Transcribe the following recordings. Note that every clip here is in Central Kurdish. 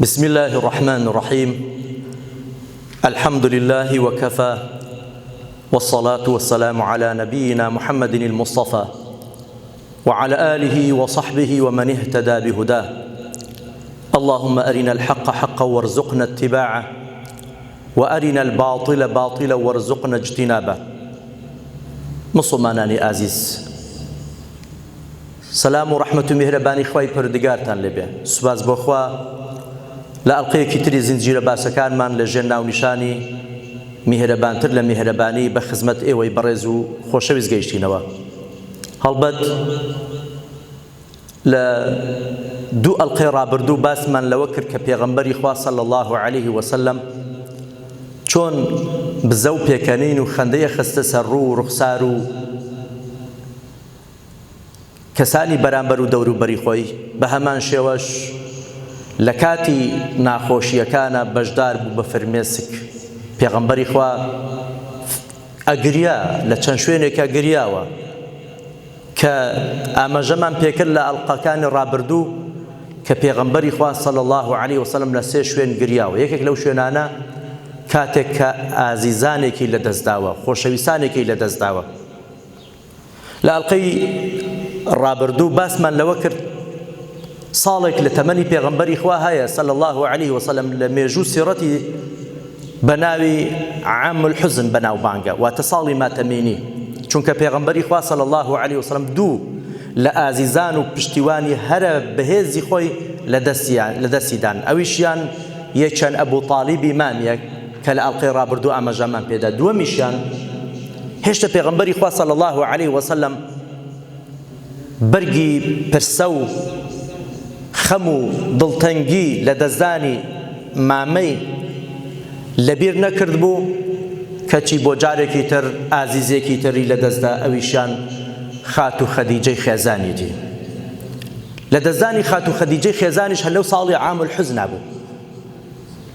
بسم الله الرحمن الرحيم الحمد لله وكفى والصلاة والسلام على نبينا محمد المصطفى وعلى آله وصحبه ومن اهتدى بهداه اللهم أرنا الحق حقا وارزقنا اتباعه وأرنا الباطل باطلا وارزقنا اجتنابه مسلمانانی ئازیز سەلام و ڕەحمەت و میهرەبانی خوای پەروەردگارتان لێ بێ. سوپاس بۆ خوا لە ئەڵقەیەکی تری زنجیرە باسەکانمان لە ژێر ناونیشانی میهرەبانتر لە میهرەبانی بە خزمەت ئێوەی بەڕێز و خۆشەویست گەیشتینەوە. هەڵبەت لە دوو ئەڵقەی ڕابردوو باسمان لەوە کرد کە پێغەمبەری خوا صلی اللە علیه وسلم چۆن بزە و پێکەنین و خەندەی ئەخستە سەر ڕوو و ڕوخسار و کەسانی بەرامبەر و دەوروبەری خۆی، بەهەمان شێوەش لە کاتی ناخۆشییەکانا بەشدار بوو بە فرمێسک، پێغەمبەری خوا ئەگریا، لە چەند شوێنێکا گریاوە کە ئاماژەمان پێکرد لە ئەڵقەکانی ڕابردوو کە پێغەمبەری خوا صلی اللە علیە وسلم لە سێ شوێن گریاوە، یەکێک لەو شوێنانە کاتێک کە ئازیزانێکی لەدەستداوە، خۆشەویستانێکی لەدەستداوە. لە ئەڵقەی ڕابردوو باسمان لەوە کرد ساڵێک لە تەمەنی پێغەمبەری خوا هەیە صلی الله علیه وسلم لە مێژوو سیڕەتی بە ناوی عام الحزن بەناوبانگە واتە ساڵی ماتەمینی چونکە پێغەمبەری خوا صلی الله علیه وسلم دوو لە ئازیزان و پشتیوانی هەرە بەهێزی خۆی لە دەستیان لە دەستی دان ئەویشیان یەکیان ئەبوو تالیبی مامیە کە لە ئەڵقەی ڕابردوو ئاماژەمان پێدا دووەمیشیان هێشتا پێغەمبەری خوا صلی اللە علیه وسلم بەرگی پرسە و خەم و دڵتەنگی لە دەستدانی مامەی لەبیر نەکردبوو کەچی بۆ جارێکی تر ئازیزێکی تری لەدەستدا ئەویشیان خاتوو خەدیجەی خێزانیەتی لە دەستدانی خاتوو خەدیجەی خێزانیش هەر لەو ساڵی عام الحزنا بوو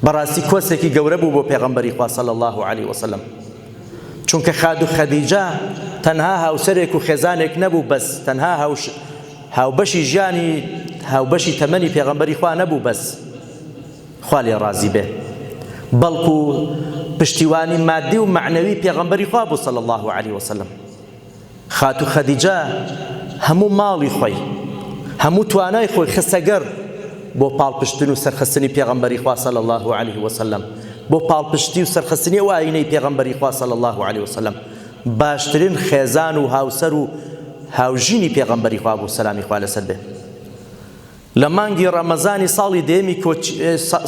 بەڕاستی کۆسێکی گەورە بوو بۆ پێغەمبەری خوا صلی اللە علیه وسلم چونکە خادو خەدیجە تەنها هاوسەرێک و خێزانێک نەبوو بەس تەنها هاوش هاوبەشی ژیانی هاوبەشی تەمەنی پێغەمبەری خوا نەبوو بەس خوا لێ ڕازی بێ بەڵکو پشتیوانی مادی و مەعنەوی پێغەمبەری خوا بوو صلی الله علیه وسلم خاتوو خەدیجە هەموو ماڵی خۆی، هەموو توانای خۆی خستە گەڕ بۆ پاڵپشتن و سەرخستنی پێغەمبەری خوا صلی اللە علیه وسلم، بۆ پاڵپشتی و سەرخستنی ئەو ئایینەی پێغەمبەری خوا صلی اللە علیه وسلم، باشترین خێزان و هاوسەر و هاوژینی پێغەمبەری خوا بوو سەلامی خوا لەسەر بێ. لە مانگی ڕەمەزانی ساڵی دەیەمی کۆچ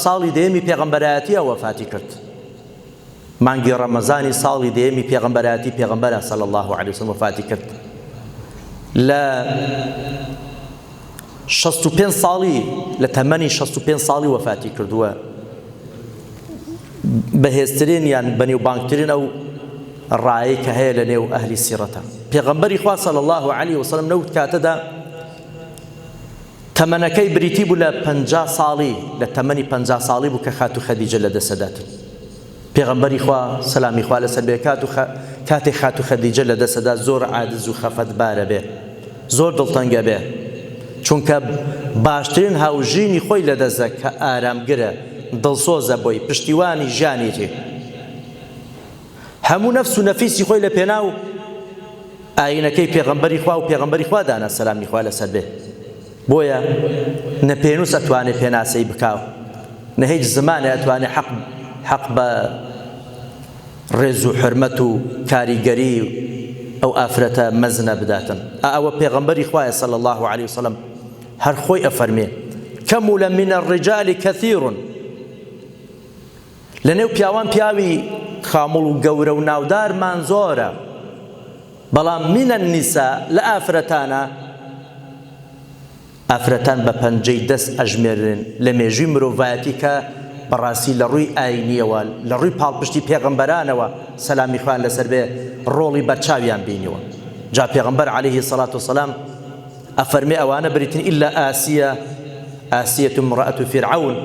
ساڵی دەیەمی پێغەمبەرایەتییە وەفاتی کرد. مانگی ڕەمەزانی ساڵی دەیەمی پێغەمبەرایەتی پێغەمبەرە صلی اللە علیه وسلم وەفاتی کرد لە 65 ساڵی لە تەمەنی 65 ساڵی وەفاتی کردووە بەهێزترین یان بەنێوبانگترین ئەو ڕایەی کە هەیە لە نێو ئەهلی سیڕەتە پێغەمبەری خوا صلی الله علیه وسلم لەو کاتەدا تەمەنەکەی بریتی بوو لە 50 ساڵی لە تەمەنی 50 ساڵی بوو کە خاتوو خەدیجە لە دەسەداتن پێغەمبەری خوا سەلامی خوا لەسەر بێ کات و کاتێ خاتوو خەدیجە لە دەسەدا زۆر عادز و خەفەتبارە بێ زۆر دڵتەنگە بێ چونکە باشترین هاوژینی خۆی لە دەستە کە ئارامگرە دڵسۆزە بۆی پشتیوانی ژیانیتی هەموو نەفس و نەفیسی خۆی لە پێناو ئاینەکەی پێغەمبەری خوا و پێغەمبەری خوا دانا سەلامی خوا لەسەر بێ بۆیە نە پێنووس ئەتوانێ پێناسەی بکا و نە هیچ زمانێ ئەتوانێ حەق حەق بە ڕێز و حورمەت و کاریگەری ئەو ئافرەتە مەزنە بداتن. ئا ئەوە پێغەمبەری خوایە صلی اللە علیە وسلم هەر خۆی ئەفەرمێ کمل من الرجال کثیر لەنێو پیاوان پیاوی کامڵ و گەورە و ناودارمان زۆرە بەڵام من النساء لە ئافرەتانە ئافرەتان بە پەنجەی دەست ئەژمێررێن لە مێژووی مرۆڤایەتی کە بەڕاستی لە ڕووی ئاینیەوە لە ڕووی پاڵپشتی پێغەمبەرانەوە سەلامی خوایان لەسەر بێ ڕۆڵی بەرچاویان بینیوە جا پێغەمبەر علیه الصلاة والسلام ئەفەرمێ ئەوانە بریتین الا آسیە آسیە امرأة فرعون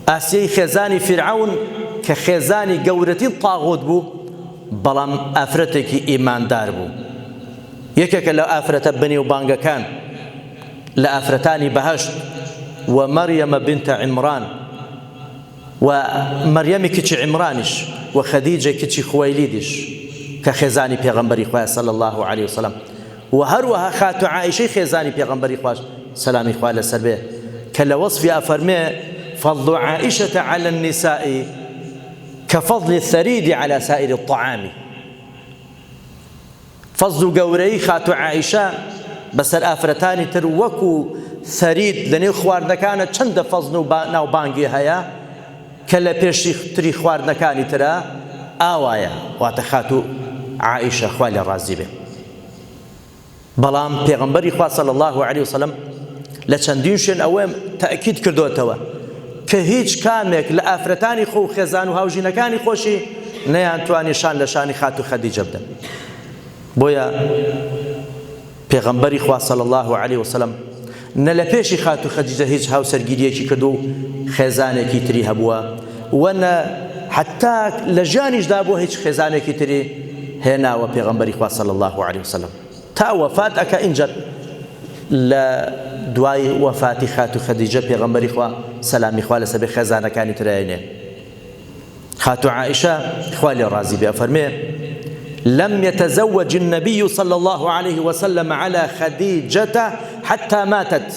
ئاسیەی خێزانی فیرعەون کە خێزانی گەورەترین طاغوت بوو بەڵام ئافرەتێکی ئیماندار بوو یەکێکە لە ئافرەتە بەنێوبانگەکان لە ئافرەتانی بەهەشت. ومریم بنت عمران و مەریەمی کچی عیمرانیش و خەدیجەی کچی خوەیلیدیش کە خێزانی پێغەمبەری خوایە صلی اللە علیە وسلم و هەروەها خاتوو عائیشەی خێزانی پێغەمبەری خواش سەلامی خوا لەسەر بێ کە لە وەسفی ئەفەرمێ فضل عائشة علی النساء كفضل الثريد على سائر الطعام. فەزڵ و گەورەیی خاتوو عائیشە بەسەر ئافرەتانی تر وەکو ثەرید لەنێو خواردنەکانە چەندە فەزڵ و ناوبانگی هەیە کە لە پێشی تری خواردنەکانی ترە ئاوایە واتە خاتوو عائیشە خوای لێ ڕازی بێ. بەڵام پێغەمبەری خوا صلی اللە علیە وسلم لە چەندین شوێن ئەوەی تەئکید کردۆتەوە کە هیچ کامێک لە ئافرەتانی خۆ و خێزان و هاوژینەکانی خۆشی نەیانتوانی شان لە شانی خاتوو خەدیجە بدەن. بۆیە پێغەمبەری خوا صلی اللە علیە وسلم نە لە پێشی خاتوو خەدیجە هیچ هاوسەرگیریەکی کردو و خێزانێکی تری هەبووە و نە حتا لە ژیانیشدا بۆ هیچ خێزانێکی تری هێناوە پێغەمبەری خوا صلی اللە علیه وسلم تا وەفات ئەکا ئینجا لە دوای وەفاتی خاتوو خەدیجە پێغەمبەری خوا سەلامی خوا لەسەر بێ خێزانەکانی ترایێنێ. خاتوو عائشە خوا لێ ڕازی بێ ئەفەرمێ لم يتزوج النبي صلى الله عليه وسلم على خديجة حتى ماتت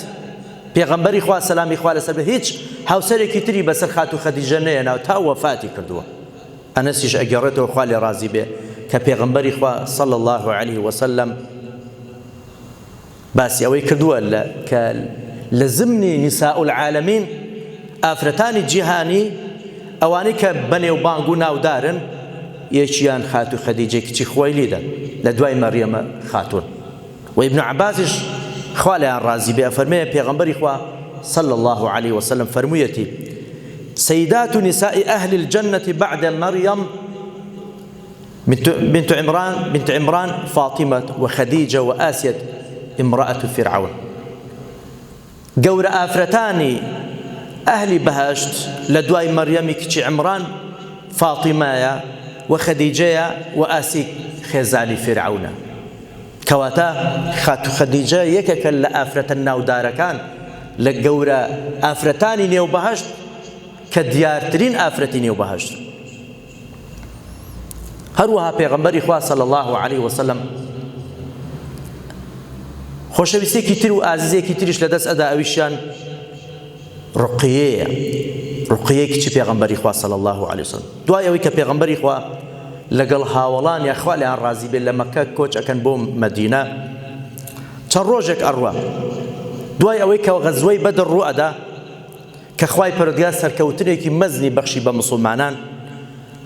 پێغەمبەری خوا سەلامی خوا لەسەر بێ هیچ هاوسەرێکی تری بەسەر خاتوو خەدیجە نەیەنا تا وەفاتی کردووە. ئەنەسیش ئەگێڕێتەوە خوا لێ ڕازی بێ کە پێغەمبەری خوا صلی اللە علیه وسلم باسی ئەوەی کردووە لە کە لە زمنی نساء العالمین ئافرەتانی جیهانی ئەوانەی کە بەنێوبانگ و ناودارن یەکیان خاتوو خەدیجەی کچی خوەیلیدە لە دوای مەریەمە خاتوون و ابن عباسیش خوا لێیان ڕازی بێ ئەفەرمێ پێغەمبەری خوا صلی الله علیه وسلم فەرموویەتی سيدات نساء أهل الجنة بعد مريم بنت عمران بنت عمران فاطمة وخديجة وآسية امرأة فرعون. گەورە ئافرەتانی ئەهلی بەهەشت لە دوای مەریەمی کچی عمران فاتیمەیە و خەدیجەیە و ئاسی خێزانی فیرعەونە. کەواتە خاتوو خەدیجە یەکێکە لە ئافرەتە ناودارەکان لە گەورە ئافرەتانی نێو بەهەشت کە دیارترین ئافرەتی نێو بەهەشت. هەروەها پێغەمبەری خوا صلی الله علیه وسلم خۆشەویستێکی تر و ئازیزێکی تریش لەدەست ئەدا ئەویشیان ڕقیەیە ڕقیەی کچی پێغەمبەری خوا صلی الله علیه وسلم دوای ئەوەی کە پێغەمبەری خوا لەگەڵ هاوەڵان یاخوا لەیان ڕازی بێت لە مەکە کۆچ ئەکەن بۆ مەدینە چەند ڕۆژێک ئەڕوا دوای ئەوەی کە غەزوەی بەدر ڕوو ئەدا کە خوای پەروەردگار سەرکەوتنێکی مەزنی بەخشی بە موسڵمانان،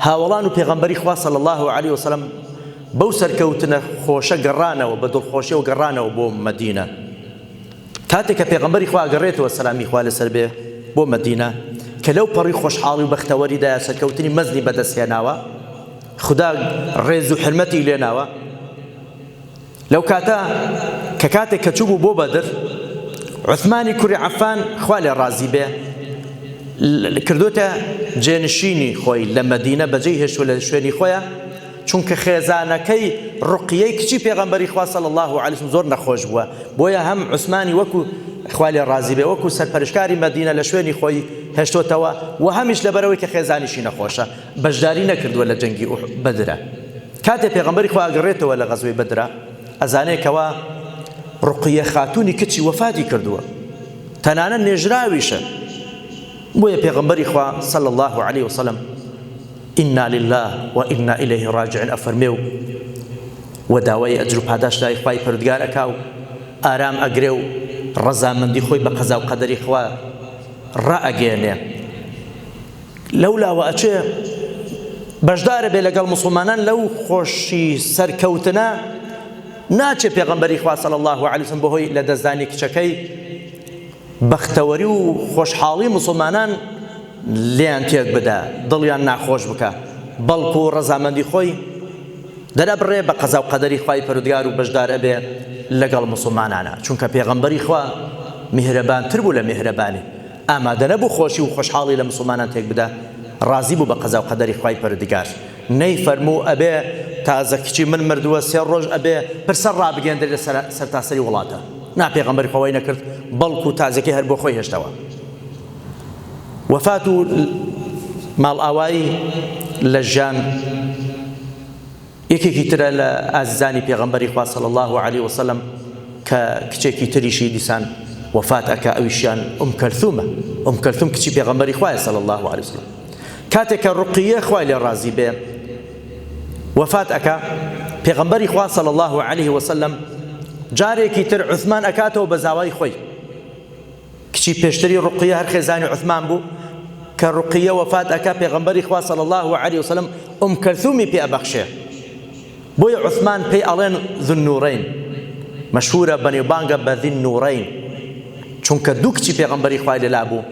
هاوەڵان و پێغەمبەری خوا صلی اللە علیە وسلم بەو سەرکەوتنە خۆشە گەڕانەوە، بە دڵخۆشیەوە گەڕانەوە بۆ مەدینە. کاتێک کە پێغەمبەری خوا ئەگەڕێتەوە سەلامی خوا لەسەر بێ بۆ مەدینە، کە لەو پەڕی خۆشحاڵی و بەختەوەریدایە سەرکەوتنی مەزنی بەدەست هێناوە، خودا ڕێز و حورمەتی لێناوە، لەو کاتە کە کاتێک کە چووبوو بۆ بەدر عوثمانی کوری عەفان خوا لێ ڕازی بێ کردوتە جێنشینی خۆی لە مەدینە بەجێی هێشتوە لە شوێنی خۆیان چونکە خێزانەکەی ڕقیەی کچی پێغەمبەری خوا صلی الله علیه وسلم زۆر نەخۆش بووە بۆیە هەم عوسمانی وەکو خوا لێ ڕازی بێ وەکو سەرپەرشکاری مەدینە لە شوێنی خۆی هێشتۆتەوە و هەمیش لەبەرەوەی کە خێزانیشی نەخۆشە بەشداری نەکردووە لە جەنگی بەدرە کاتێ پێغەمبەری خوا ئەگەڕێتەوە لە غەزوەی بەدرا ئەزانێ کەوا ڕوقیە خاتوونی کچی وەفاتی کردووە تەنانەت نێژراویشە بۆیە پێغەمبەری خوا صلی الله علیه وسلم ئینا لله و ئینا الیه راجعون ئەفەرمێ و و داوای ئەجر و پاداشت لای خوای پەروەردگار ئەکا و ئارام ئەگرێ و ڕەزامەندی خۆی بە قەزا و قەدەری خوا ڕائەگەیەنێ. لەولاوە ئەچێ بەشدارە بێ لەگەڵ موسڵمانان لەو خۆشی سەرکەوتنە ناچێ پێغەمبەری خوا صلی الله علیه وسلم بەهۆی لە دەستدانی کچەکەی بەختەوەری و خۆشحاڵی موسڵمانان لێیان تێک بدا دڵیان ناخۆش بکە بەڵکو ڕەزامەندی خۆی دەرەبڕێ بە قەزا و قەدەری خوای پەرودگار و بەشدار ئەبێ لەگەڵ موسڵمانانا چونکە پێغەمبەری خوا میهرەبانتر بوو لە میهرەبانی ئامادە نەبوو خۆشی و خۆشحاڵی لە موسڵمانان تێک بدا، ڕازی بوو بە قەزا و قەدەری خوای پەروەردگار، نەیفەرموو ئەبێ تازە کچی من مردووە سێ ڕۆژ ئەبێ پرسە ڕابگەیەندرێ لە سەرتاسەری وڵاتە، نا پێغەمبەری خوا وای نەکرد، بەڵکو تازەکەی هەر بۆ خۆی هێشتەوە. وەفات و ماڵئاوایی لە ژیان یەکێکی ترە لە ئازیزانی پێغەمبەری خوا صلی اللە علیە وسلم کە کچێکی تریشی دیسان وەفات ئەکا ئەویشیان ئوم کەلثومە، ئوم کەلثوم کچی پێغەمبەری خوایە صلی اللە علیە وسلم. کاتێک کە ڕوقیە خوای لێ ڕازی بێ وەفات ئەکا پێغەمبەری خوا صلی اللە علیه وسلم جارێکی تر عوثمان ئەکاتەوە بە زاوای خۆی. کچی پێشتری ڕوقیە هەر خێزانی عوثمان بوو، کە ڕوقیە وەفات ئەکا پێغەمبەری خوا صلی اللە علیە وسلم ئوم کەلثومی پێ ئەبەخشێ، بۆیە عوثمان پێی ئەڵێن ذو النورین، مەشهورە بەنێوبانگە بە ذی النورین، چونکە دوو کچی پێغەمبەری خوای لەلا بوو،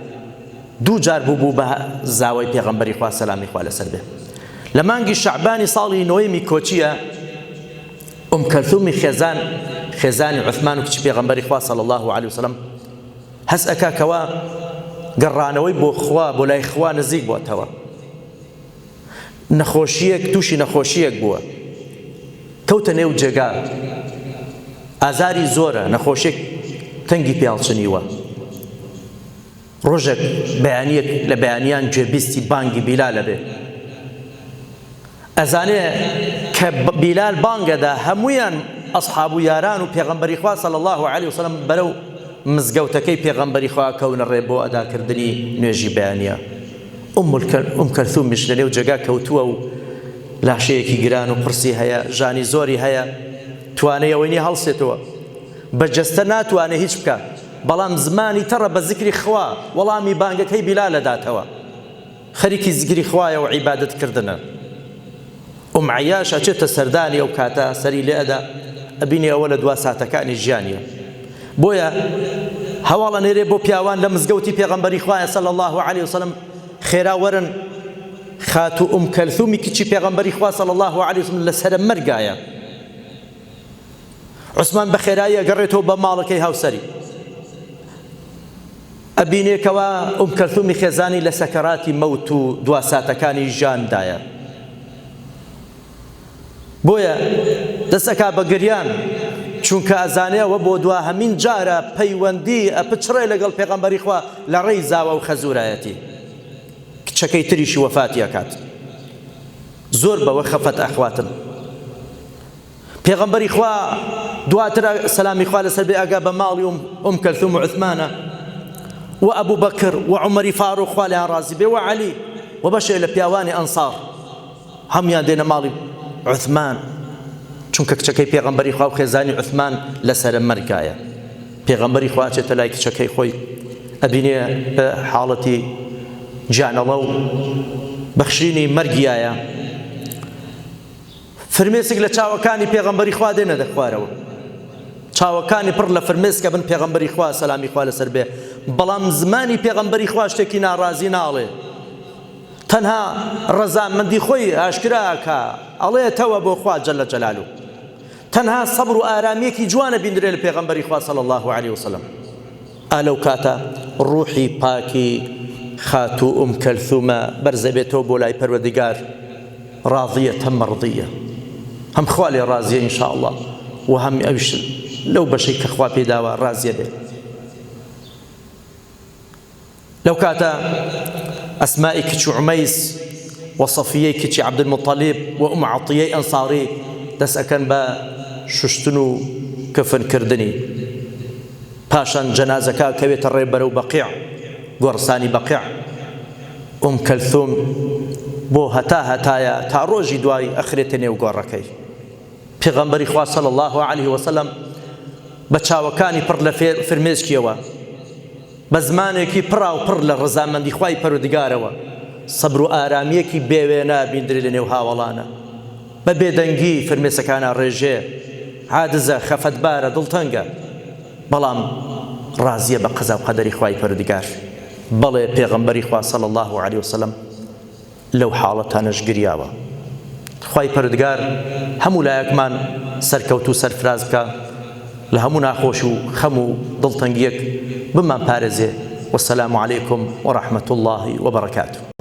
دوو جار بوو بوو بە زاوای پێغەمبەری خوا سەلامی خوا لەسەر بێ. لە مانگی شەعبانی ساڵی نۆیەمی کۆچیە، ئوم کەلثومی خێزان خێزانی عوثمان و کچی پێغەمبەری خوا صلی اللە علیە وسلم هەست ئەکا کەوا گەڕانەوەی بۆ خوا بۆ لای خوا نزیک بۆتەوە نەخۆشیەک تووشی نەخۆشیەک بووە کەوتە نێو جێگا ئازاری زۆرە نەخۆشیەک تەنگی پیاڵچنیوە ڕۆژێک بەیانیەک لە بەیانیان گوێبیستی بانگی بیلال ئەبێ. ئەزانێ کە بیلال بانگ ئەدا هەموویان ئەسحاب و یاران و پێغەمبەری خوا صلی اللە علیە وسلم بەرەو مزگەوتەکەی پێغەمبەری خوا کەونە ڕێ بۆ ئەداکردنی نوێژی بەیانیە. ئوم کەلثومیش لەنێو جێگا کەوتووە و لاشەیەکی گران و قورسی هەیە، ژانی زۆری هەیە، توانای ئەوەی نیە هەڵسێتەوە. بە جەستە ناتوانێ هیچ بکا. بەڵام زمانی تەڕە بە زیکری خوا وەڵامی بانگەکەی بیلال ئەداتەوە خەریکی زیکری خوایە و عیبادەت کردنە. ئوم عەیاش ئەچێتە سەردانی ئەو کاتە سەری لێ ئەدا ئەبینێ ئەوە لە دوا ساتەکانی ژیانیە بۆیە هەواڵ ئەنێرێ بۆ پیاوان لە مزگەوتی پێغەمبەری خوایە صلی الله علیه وسلم خێرا وەرن خاتوو ئوم کەلثومی کچی پێغەمبەری خوا صلی الله علیه وسلم لەسەرە مەرگایە. عوسمان بە خێرایی ئەگەڕێتەوە بە ماڵەکەی هاوسەری ئەبینێ کەوا ئوم کەلثومی خێزانی لە سەکەراتی مەوت و دوا ساتەکانی ژیاندایە بۆیە دەست ئەکا بە گریان چونکە ئەزانێ ئەوە بۆ دواهەمین جارە پەیوەندی ئەپچڕێ لەگەڵ پێغەمبەری خوا لە ڕێی زاوا و خەزورایەتی کچەکەی تریشی وەفاتی ئەکات زۆر بەوە خەفەت ئەخواتن پێغەمبەری خوا دواتر سەلامی خوا لەسەر بێ ئەگا بە ماڵی ئوم کەلثوم و عوثمانە و ئەبوو بەکر و عومەری فاروق خوا لێیان ڕازی بێ و عەلی و بەشێ لە پیاوانی ئەنسار هەموویان دێنە ماڵی عوثمان چونکە کچەکەی پێغەمبەری خوا و خێزانی عوثمان لەسەر مەرگایە پێغەمبەری خوا ئەچێتە لای کچەکەی خۆی ئەبینێ بە حاڵەتی گیانەڵە و بەخشینی مەرگیایە فرمێسک لە چاوەکانی پێغەمبەری خوا دێنە دەخوارەوە چاوەکانی پڕ لە فرمێسکە بن پێغەمبەری خوا سەلامی خوا لەسەر بێ بەڵام زمانی پێغەمبەری خوا شتێکی ناڕازی ناڵێ تەنها ڕەزامەندی خۆی ئاشکراکە ئەڵێتەوە بۆ خوا جل جلالو تەنها سەبر و ئارامیەکی جوانە بیندرێ لە پێغەمبەری خوا صلی الله علیه وسلم ئا لەو کاتە ڕوحی پاکی خاتوو ئوم کەلثومە بەرزەبێتەوە بۆ لای پەروەردگار ڕاضیە مەڕضیە هەم خوا لێ ڕازیە ان شاء اللە و هەم ئەویش لەو بەشەی کە خوا پێی داوە ڕازیە بێ لەو کاتە ئەسمائی کچ عومەیس و سەفیەی کچی عەبدولموتەلیب و ئوم عەتیەی ئەنساری دەست ئەکەن بە شوشتن و کفنکردنی پاشان جەنازەکە ئەکەوێتە ڕێ بەرەو بەقیع گۆڕستانی بەقیع ئوم کەلثوم بۆ هەتا هەتایە تا ڕۆژی دوای ئەخرێتە نێو گۆڕەکەی پێغەمبەری خوا صلی اللە علیه وسلم بە چاوەکانی پڕ لە فرمێسکیەوە بە زمانێکی پڕاوپڕ لە ڕەزامەندی خوای پەروەردگارەوە سەبر و ئارامییەکی بێ وێنە بیندرێ لە نێو هاوەڵانە بە بێدەنگی فرمێسەکان ئەڕێژێ عادزە خەفەتبارە دڵتەنگە بەڵام ڕازیە بە قەزا و قەدەری خوای پەروەردگار بەڵێ پێغەمبەری خوا صلی اللە علیە وسلم لەو حاڵەتانەش گریاوە. خوای پەرودگار هەموو لایەکمان سەرکەوتوو سەرفراز بکا لە هەموو ناخۆشی و خەم و دڵتەنگیەک بمان پارێزێ والسلام علیکم ورحمە اللە وبرکاته.